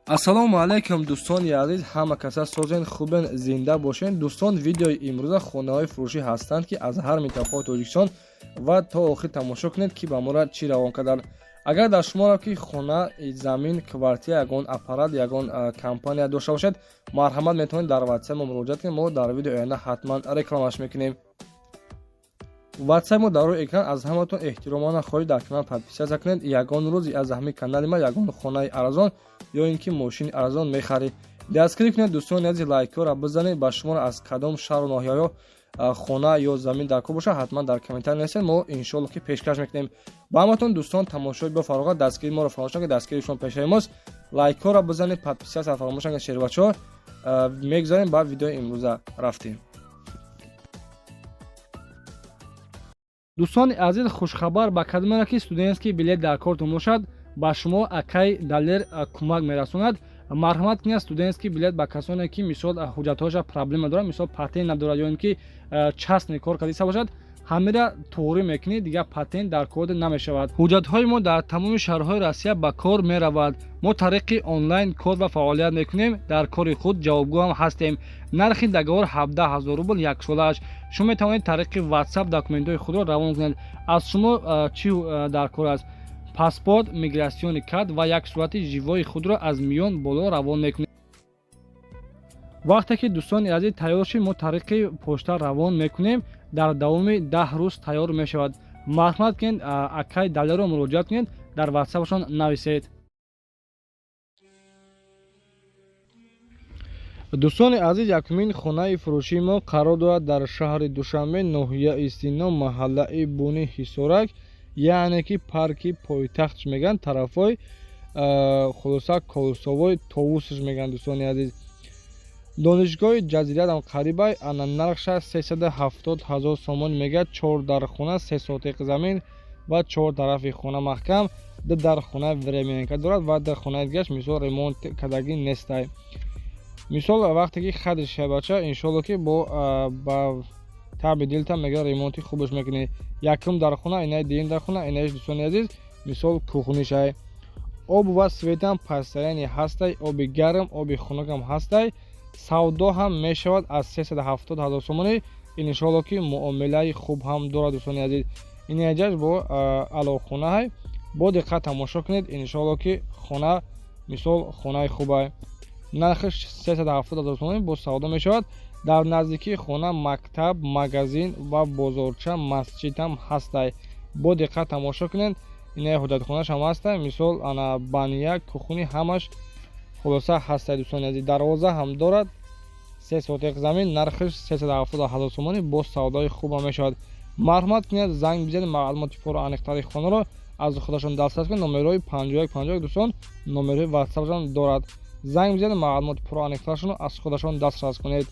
Ассалому алайкум, дӯстони азиз, ҳама каса созен, хубен, зинда бошен. Дӯстон, видеои имрӯза хонаҳои фурӯшӣ ҳастанд, ки аз ҳар минтақаи Тоҷикистон, ва то охир тамошо кунед, ки ба мора чӣ равон карданд. Агар дар шуморо ки хона, замин, квартира, ягон аппарат, ягон компания дошта бошед, марҳамат, метавонед дар ватсап мо муроҷиат кунед. Мо дар видеои оянда ҳатман рекламаш мекунем. Ватсап мо дар рӯи экран. Аз ҳаматон эҳтиромона хоҳиш, дар канал подписаться кунед. Ягон рӯзи аз ҳамин канали ма ягон хонаи арзон ё ин ки мошини арзон мехаред. Дастгирӣ кунед, дӯстони азиз, лайкҳоро бизанед. Ба шуморо аз кадом шаҳру ноҳияҳо хона ё замин дар кор бошад, ҳатман дар комментар нависед, мо иншоалло ки пешкаш мекунем ба ҳаматон. Дӯстон, тамошои бо фароғат, дастгирии моро фаромӯш накунед, дастгирии шумо пешаи мост. Лайкҳоро бизанед, подписаться фаромӯш накунед. Шербачаҳо, мегузарем ба видеои имрӯза, рафтем. Дӯстони азиз, хушхабар ба кадомеро ки студентский билет дар кортон бошад, ба шумо акай Далер кӯмак мерасонад. Марҳамат кунед, студентский билет ба касоне ки, мисол, ҳуҷҷатҳояша проблема дорад, мисол, патент надорад ё ин ки частный кор кардиста бошад, ҳамира туғрӣ мекунӣ, дигар патент дар кор намешавад. Ҳуҷҷатҳои мо дар тамоми шаҳрҳои Россия ба кор меравад. Мо тариқи онлайн кор ва фаъолият мекунем, дар кори худ ҷавобгӯ ҳам ҳастем. Нархи договор 17 000 рубл яксолааш. Шумо метавонед тариқи Ватсап документҳои худро равон кунед. Аз шумо чӣ дар кор аст? Паспорт, миграционный карт ва як сурати живои худро аз миён боло равон мекунед. Вақте ки, дӯстони азиз, тайёр шид, мо тариқи почта равон мекунем, дар давоми 10 рӯз тайёр мешавад. Марҳамат кунед, акай Далеро муроҷиат кунед, дар ватсапашон нависед. Дӯстони азиз, якумин хонаи фурӯшии мо қарор дорад дар шаҳри Душанбе, ноҳияи Сино, маҳаллаи Буни Ҳисорак, яъне ки парки пойтахтш мегӯянд, тарафҳои, хулоса, Колсовой Товусш мегӯянд. Дӯстони азиз, донишгоҳи Ҷазирадам қарибай. Ана, нархша 370 000 сомон мегӯяд. Чор дар хона, се сотиқ замин ва чор тарафи хона маҳкам. Ду дар хона временка дорад ва ду хонаи дигаш, мисол, ремонт кардагӣ нестай. Мисол, вақте ки хади шабача, иншолло ки бо ба таби дилта мега ремонти хубаш мекунӣ. Якум дар хона инаи, дуюм дар хона инаиш. Дӯстони азиз, мисол, кухнишай, об ва светам постоянный ҳастай, оби гарм, оби хунукам ҳастай. Савдо ҳам мешавад аз 370 000 сомонӣ, иншоалло ки муомилаи хуб ҳам дорад. Дӯстони азиз, ин яҷаш бо алоқхонаҳай, бо диққат тамошо кунед. Иншоалло ки хона, мисол, хонаи хубай, нархаш 370 000 сомонӣ, бо савдо мешавад. Дар наздикии хона мактаб, магазин ва бозорча, масҷид ҳам ҳастай. Бо диққат тамошо кунед. Инаи ҳуҷҷатхонааш ҳам ҳастай, мисол, ана, баня, кухни, ҳамаш, хулоса, ҳастай. Дӯстони азиз, дарвоза ҳам дорад, се сотиқ замин, нархаш 370 000 сомонӣ, боз савдои хубам мешавад. Марҳамат кунед, занг бизанед, маълумоти пурру аниқтари хонаро аз худашон дастрас кунед. Номерҳои 51 51, дӯстон, номерҳои ватсапшон дорад. Занг бизанед, маълумоти пурру аниқтарашонро аз худашон дастрас кунед.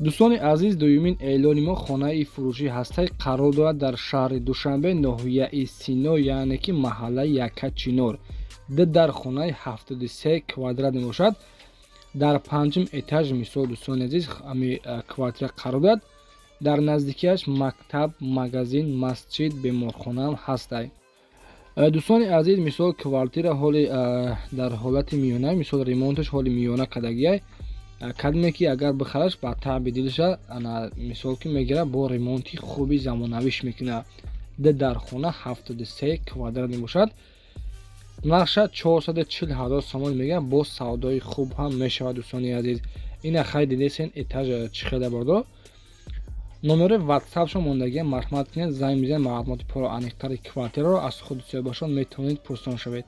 Дӯстони азиз, дуюмин эълони мо хонаи фурӯшӣ ҳастай, қарор дорад дар шаҳри Душанбе, ноҳияи Сино, яъне ки маҳаллаи Якачинор. Ду дар хонаи 73 квадрат мебошад. Дар панҷум этаж, мисол, дӯстони азиз, ами квартира қарор дорад. Дар наздикиаш мактаб, магазин, масҷид, беморхонаам ҳастай. Дӯстони азиз, мисол, квартира ҳоли дар ҳолати миёна, мисол, ремонташ ҳоли миёна кардагиай. Кадме ки агар бихараш, ба таъби дилша, ана, мисол, ки мегирад, бо ремонти хуби замонавиш мекунад. Ду дар хона, 73 квадрат мебошад. Нархша 440 000 сомон мегӯянд, боз савдои хуб ҳам мешавад. Дӯстони азиз, ина хай дидесен, этаж чӣ хеле бордо. Номери ватсапшон мондагия, марҳамат кунед, занг бизанед, маълумоти пурру аниқтари квартираро аз худи соҳибашон метавонед пурсон шавед.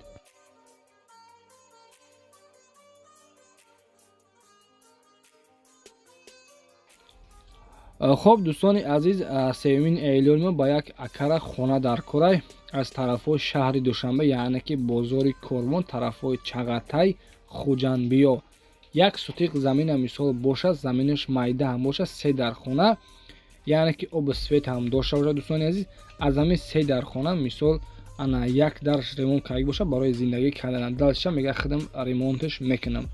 Хоб, дӯстони азиз, сеюмин эълони мо ба як акара хона дар корай аз тарафҳои шаҳри Душанбе, яъне ки бозори Корвон, тарафҳои Чағатай, Хуҷандбиё. Як сутиқ замина, мисол, бошад, заминаш майда ҳам бошад, се дар хона, яъне ки обу свет ҳам дошта бошад. Дӯстони азиз, аз ҳамин се дар хона, мисол, ана, як дарш ремонт карда бошад барои зиндагӣ кардан, дальше мега худам ремонташ мекунам.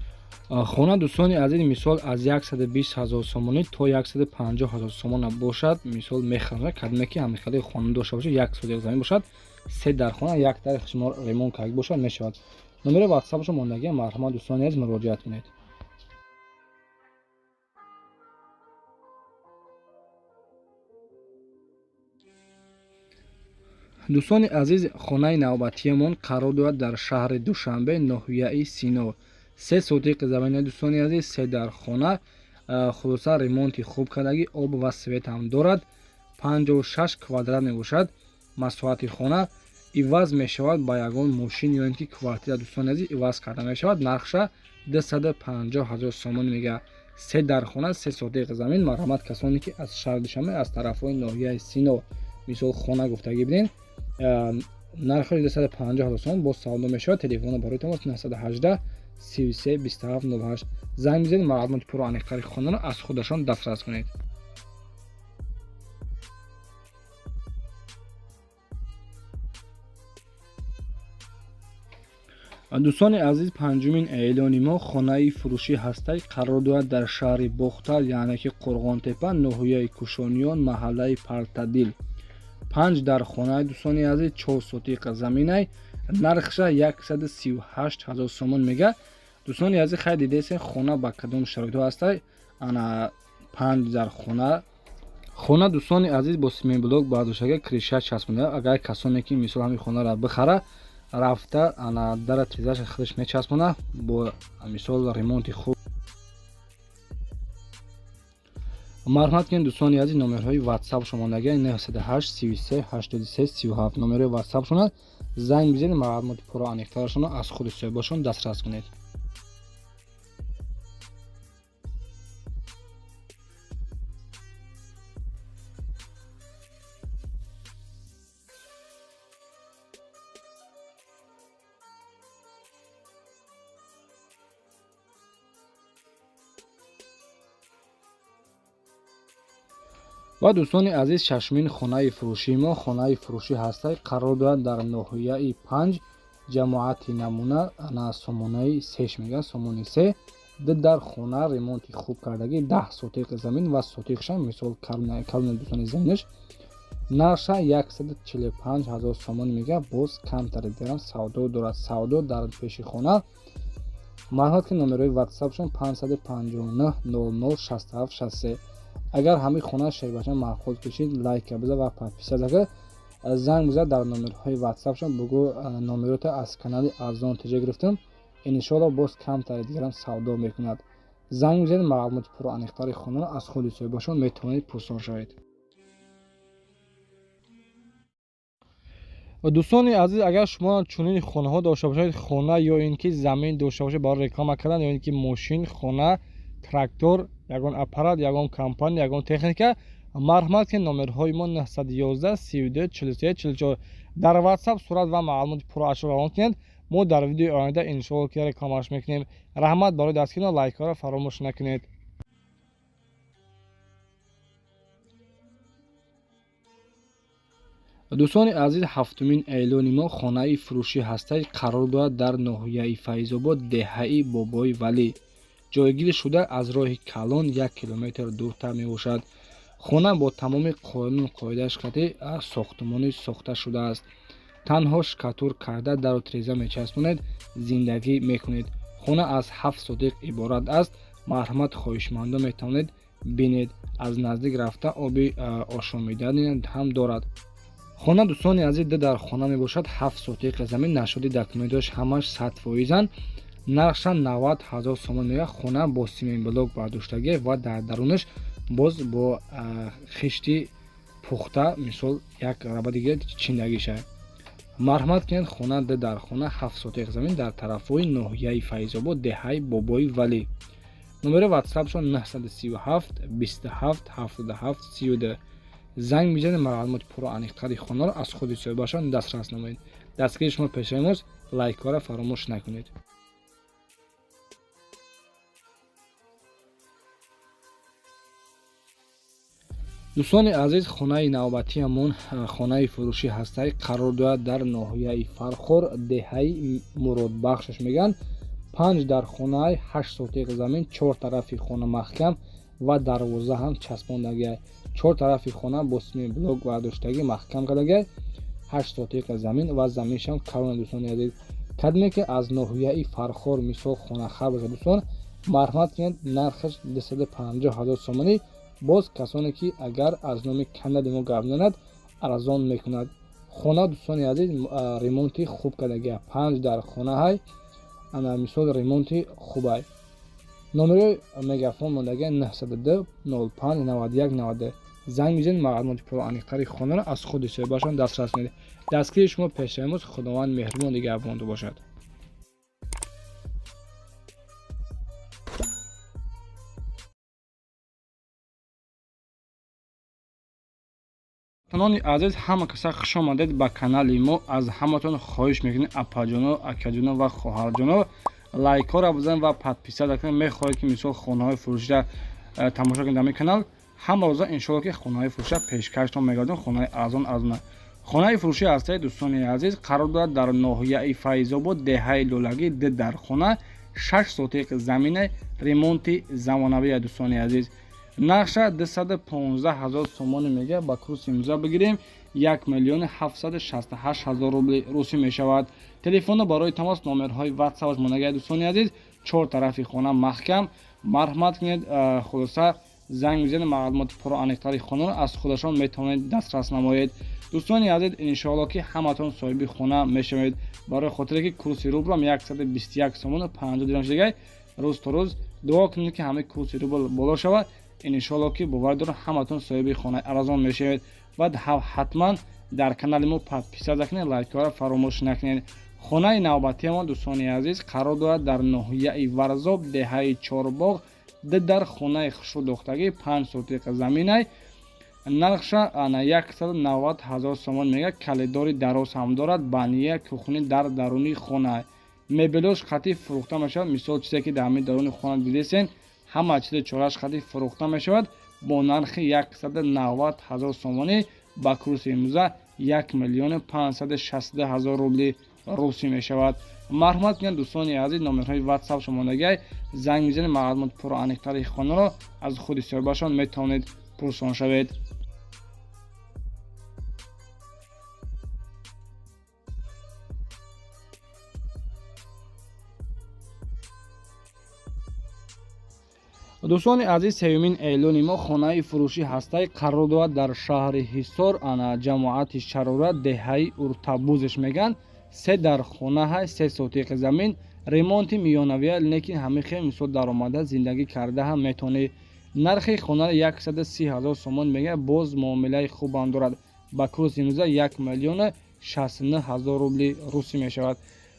Хона дӯстони азиз мисол аз 120 000 сомонӣ то 150 000 сомона бошад, мисол мехарад. Кадме ки ҳамихелаи хона дошта бошад, 1 сотиқ замин бошад, 3 дар хона, 1 дар шумо ремонт карда бошад, мешавад. Номери WhatsApp-шо мондагӣ, марҳамат дӯстони азиз муроҷиат кунед. Дӯстони азиз, хонаи навбатиямон қарор дорад дар шаҳри Душанбе, ноҳияи Сино. 3 сотиқ замина дӯстони азиз, 3 дар хона, хулоса ремонти хуб кардагӣ, об ва свет ҳам дорад. 56 квадрат мебошад масоҳати хона. Иваз мешавад ба ягон мошин ё ин ки квартира дӯстони азиз иваз карда мешавад. Нархша 250 000 сомонӣ мега. 3 дар хона, 3 сотиқ замин. Марҳамат касоне ки аз шаҳри Душанбе, аз тарафҳои ноҳияи Сино мисол хона гуфтагӣ бинед, нархаш 250 000 сомон боз савдо мешавад. Телефоно барои тамос 918 33 27 08 занг бизанед, маълумоти пурра аниқтари хонаро аз худашон дастрас кунед. Дӯстони азиз, панҷумин эълони мо хонаи фурӯшӣ ҳастай, қарор дорад дар шаҳри Бохтар, яъне ки Қурғонтепа, ноҳияи Кушониён, маҳаллаи Партадил. 5 дар хонаи дӯстони азиз, 4 сотиқ заминай, нархша 138 000 сомон мега. Дӯстони азиз, хай дидесен хона ба кадом шароитҳо ҳастай. Ана 5 дар хона. Хона дӯстони азиз бо симентблок бардоштага, криша часпонда. Агар касоне ки мисол ҳамин хонаро бихара, рафта ана дара тезаша худаш мечаспона бо мисол ремонти хуб. Марҳамат кунед дӯстони азиз, номерҳои WhatsApp шумондага 908 33 83 37 номерҳои WhatsApp шуна занг бизанед, маълумоти пурра аниқтарашонро аз худи соҳибашон дастрас кунед. Ва дӯстони азиз, шашумин хонаи фурӯшии мо хонаи фурӯшӣ ҳастай, қарор дорад дар ноҳияи 5, ҷамоати Намуна, ана сомонаи 3 мегӯянд, сомони 3. 2 дар хона, ремонти хуб кардагӣ, 10 сотиқ замин ва сотиқша мисол калони дӯстони заминаш. Нархша 145 000 сомон мега, боз камтари дерам савдо дорад. Савдо дар пеши хона. Марҳамат ки номерҳои WhatsApp-шон 559 00 67 63. Агар ҳамин хона шербача маъқул кишид, лайка биза ва подписаться кунед. Занг биза дар номерҳои WhatsApp-шон, бугӯ номерота аз канали Арзон ТЖ гирифтам, иншоалло боз камтари дигарам савдо мекунад. Занг бизанед, маълумоти пурра аниқтари хонаро аз худи соҳибашон метавонед пурсон шавед. Дӯстони азиз, агар шумо чунин хонаҳо дошта бошед, хона ё ин ки замин дошта бошед барои реклама кардан, ё ин ки мошин, хона, трактор, ягон аппарат, ягон компания, ягон техника, марҳамат ки номерҳои мо 911 32 43 44 дар WhatsApp сурат ва маълумоти пурраашро равон кунед. Мо дар видеои оянда иншоалло ки рекламаш мекунем. Раҳмат барои дастгирӣ, лайкҳоро фаромӯш накунед. Дӯстони азиз, ҳафтумин эълони мо хонаи фурӯшӣ ҳастай, қарор дорад дар ноҳияи Файзобод, деҳаи Бобои Валӣ. Ҷойгир шуда аз роҳи калон 1 километр дуртар мебошад. Хона бо тамоми қонун қоидааш қати сохтмонӣ сохта шудааст. Танҳо шкатур карда дару тиреза мечаспонед, зиндагӣ мекунед. Хона аз 7 сотиқ иборат аст. Марҳамат хоҳишмандон метавонед бинед. Аз наздик рафта оби ошомиданӣ ҳам дорад. Хона дӯстони азиз 2 дар хона мебошад, 7 сотиқ замин, нашоди документош ҳамаш 100%. Нархша 90 000 сомон мега. Хона бо симентблок бардоштагӣ ва дар дарунаш боз бо хишти пухта мисол як раба дига чиндагиша. Марҳамат кунед, хона 2 дар хона, 7 сотиқ замин дар тарафҳои ноҳияи Файзобод, деҳаи Бобои Валӣ. Номери WhatsApp-шон 937 27 77 32. Занг бизанед, маълумоти пурра аниқтари хонаро аз худи соҳибашон дастрас намоед. Дастгирии шумо пешаи мост, лайкҳоро фаромӯш накунед. Дӯстони азиз, хонаи навбатиамон хонаи фурӯшӣ ҳастай, қарор дорад дар ноҳияи Фархор, деҳаи Муродбахшаш мегӯянд. 5 дар хонаи 8 сотиқ замин, 4 тарафи хона маҳкам ва дарвоза ҳам часпондагиай. 4 тарафи хона бо симблок бардоштагӣ маҳкам кардагиай. 8 сотиқ замин ва заминшам калон дӯстони азиз. Кадме ки аз ноҳияи Фархор мисол хонахар бошад дӯстон, марҳамат кунед, нархаш 250 ҳазор сомонӣ. Боз касоне ки агар аз номи канали мо гап занад, арзон мекунад. Хона дӯстони азиз ремонти хуб кардагиа, 5 дар хонаҳай, ана мисол ремонти хубай. Номери мегафон мондагиа 902 05 91 92. Занг мизанед, маълумоти пурра-аниқтари хонаро аз худи соҳибашон дастрас кунед. Дастгири шумо пешравимост. Худованд меҳрубон дигарбонду бошад. Танони азиз, ҳама каса хуш омадед ба канали мо. Аз ҳаматон хоҳиш мекунем, апаҷоно, акаҷоно ва хоҳарҷоно, лайкҳоро бизанед ва подписат кунед. Мехоҳед ки мисол хонаҳои фурӯшида тамошо кунед дар ин канал, ҳама рӯза иншоалло ки хонаҳои фурӯшида пешкаштон мегардем, хонаи арзон арзона. Хонаи фурӯшӣ ҳастаи дӯстони азиз қарор дорад дар ноҳияи Файзобод, деҳаи Лолагӣ, 2 дар хона, 6 сотиқ замина, ремонти замонавия дӯстони азиз. Нархша 215 ҳазор сомонӣ мега, ба курси имрӯза бигирем 1 768 000 рубли русӣ мешавад. Телефонро барои тамос номерҳои ватсапаш мондагиа дӯстони азиз. 4 тарафи хона маҳкам, марҳамат кунед, хулоса занг мизанед, маълумоти пурра-аниқтари хонаро аз худашон метавонед дастрас намоед. Дӯстони азиз, иншоалло ки ҳаматон соҳиби хона мешавед. Барои хотире ки курси рублам 121 сомону 50 дирам шудагай, рӯз то рӯз дуо кунед ки ҳамаи курси рубл боло шавад. Иншоалло ки бовар дорам ҳаматон соҳиби хонаи арзон мешавед. Ва ҳатман дар канали мо подписат кунед, лайкҳоро фаромӯш накунед. Хонаи навбатиамон дӯстони азиз қарор дорад дар ноҳияи Варзоб, деҳаи Чорбоғ, 2 дар хонаи хушрӯдохтагӣ, 5 сотиқ заминай. Нархша ана 190 ҳазор сомон мега. Калидори дароз ҳам дорад, бания, кухни дар даруни хона. Мебелош қатъи фурӯхта мешавад. Мисол чизе ки дар ҳамин даруни хона дидесен, ҳама чизи чораш қатъи фурӯхта мешавад бо нархи 190 ҳазор сомонӣ. Ба курси имрӯза 1 562 000 рубли русӣ мешавад. Марҳамат кунед дӯстони азиз, номерҳои ватсап шумондагиай, занг мизанед, маълумоти пурра-аниқтари хонаро аз худи соҳибашон метавонед пурсон шавед. Дӯстони азиз, сеюмин эълони мо хонаи фурӯшӣ ҳастаи қарор дорад дар шаҳри Ҳисор, ана ҷамоати Шарора, деҳаи Уртабузеш мегӯянд. 3 дар хона ҳаст, 3 сотиқ замин, ремонти миёнавия, лекин ҳамин хел мисол даромада зиндагӣ карда ҳам метавонӣ. Нархи хонаро 130 ҳазор сомон мега, боз муомилаи хубам дорад. Ба курси имрӯза 1 069 000 рубли русӣ мешавад.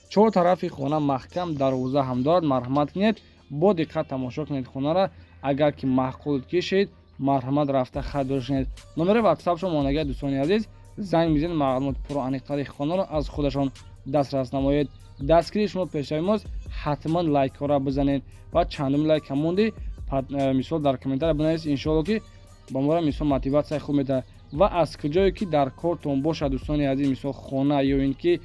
4 тарафи хона маҳкам, дарвоза ҳам дорад. Марҳамат кунед, бо диққат тамошо кунед хонаро. Агар ки маъқул кишед, марҳамат рафта харидорӣ кунед. Номери ватсапшон мондагиа дӯстони азиз, занг мизанед, маълумоти пурра-аниқтари хонаро аз худашон дастрас намоед. Дастгири шумо пешравӣ мост, ҳатман лайкҳоро бизанед ва чандум лайк монди мисол дар комментария бинависед. Иншоалло ки ба моро мисол мотиватсияи хуб медиҳад. Ва аз куҷое ки дар кортон бошад дӯстони азиз, мисол хона ё ин ки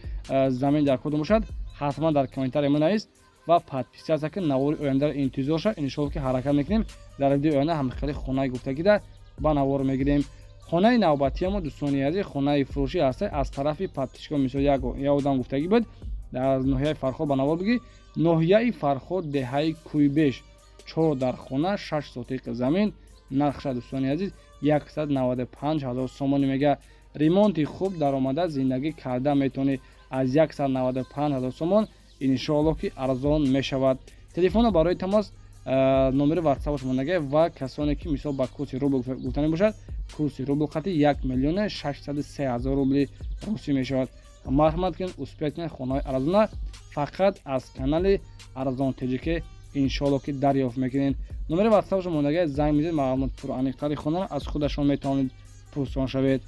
замин дар кортон бошад, ҳатман дар комментария бинавис ва подписаться кунед. Навори ояндаро интизор шавед. Иншоалло ки ҳаракат мекунем дар видеои оянда ҳамхели хонаи гуфтагида ба навор мегирем. Хонаи навбатиамо дӯстони азиз хонаи фурӯшӣ ҳаста аз тарафи подписчикон. Мисол як одам гуфтагӣ буд дар ноҳияи Фархор, ба навор бигӣ, ноҳияи Фархор, деҳаи Куйбеш, 4 дар хона, 6 сотиқ замин. Нархша дӯстони азиз 195 ҳазор сомонӣ мега. Ремонти хуб даромада зиндагӣ карда метавонӣ. Аз 195 ҳазор сомон иншоалло ки арзон мешавад. Телефонро барои тамос номери ватсапаш мондагиа ва касоне ки мисол ба курси рубл гуфтанӣ бошад, курси рубл қатъи 1 603 000 рубли русӣ мешавад. Марҳамат кунед, успеть кунед, хонаҳои арзона фақат аз канали Арзон ТЖК иншоалло ки дарёфт мекунед. Номери ватсапашон мондагиа, занг мизанед, маълумоти пурра-аниқтари хонаро аз худашон метавонед пурсон шавед.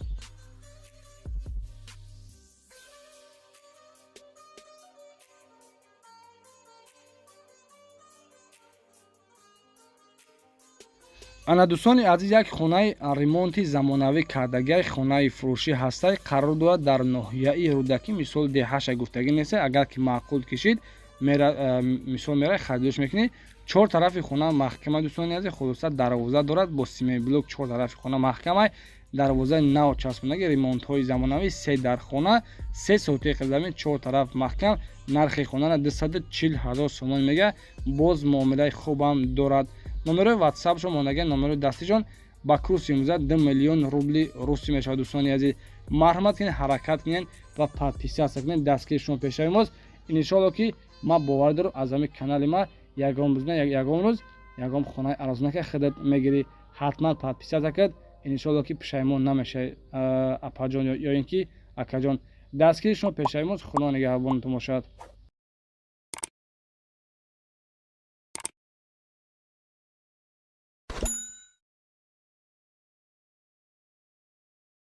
Ана дӯстони азиз, як хонаи ремонти замонавӣ кардагиай, хонаи фурӯшӣ ҳастай, қарор дорад дар ноҳияи Рӯдакӣ. Мисол деҳаша гуфтагӣ нест, агар ки маъқул кишид, Мисол, мерай, харидориш мекунӣ. Чор тарафи хона маҳкама, дӯстони азиз. Хулоса, дарвоза дорад бо семиблок, чор тарафи хона маҳкама, дарвозаи нав часпондаги, ремонтҳои замонавӣ, се дар хона, 3 сотиқи замин, чор тараф маҳкам. Нархи хонара 240 000 сомон мега, боз муомилаи хубам дорад. Номерои ватсапшон мондаги, номерои дастишон. Ба курси имрӯза 2 миллион рубли русӣ мешавад. Дӯстони азиз, марҳамат кунед, ҳаракат кунед ва подписаться кунед. Дастгири шумо пешави мост. Иншоалло, ки ман бовар дорам, аз ҳамин канали ма ягон рӯз, ягон рӯз ягон хонаи арзонака худат мегирӣ. Ҳатман подписаться кард. Иншоалло, ки пушаймон намешавед, апаҷон ё ин ки акаҷон. Дастгири шумо пешави мост. Худо нигаҳбонатон бошад.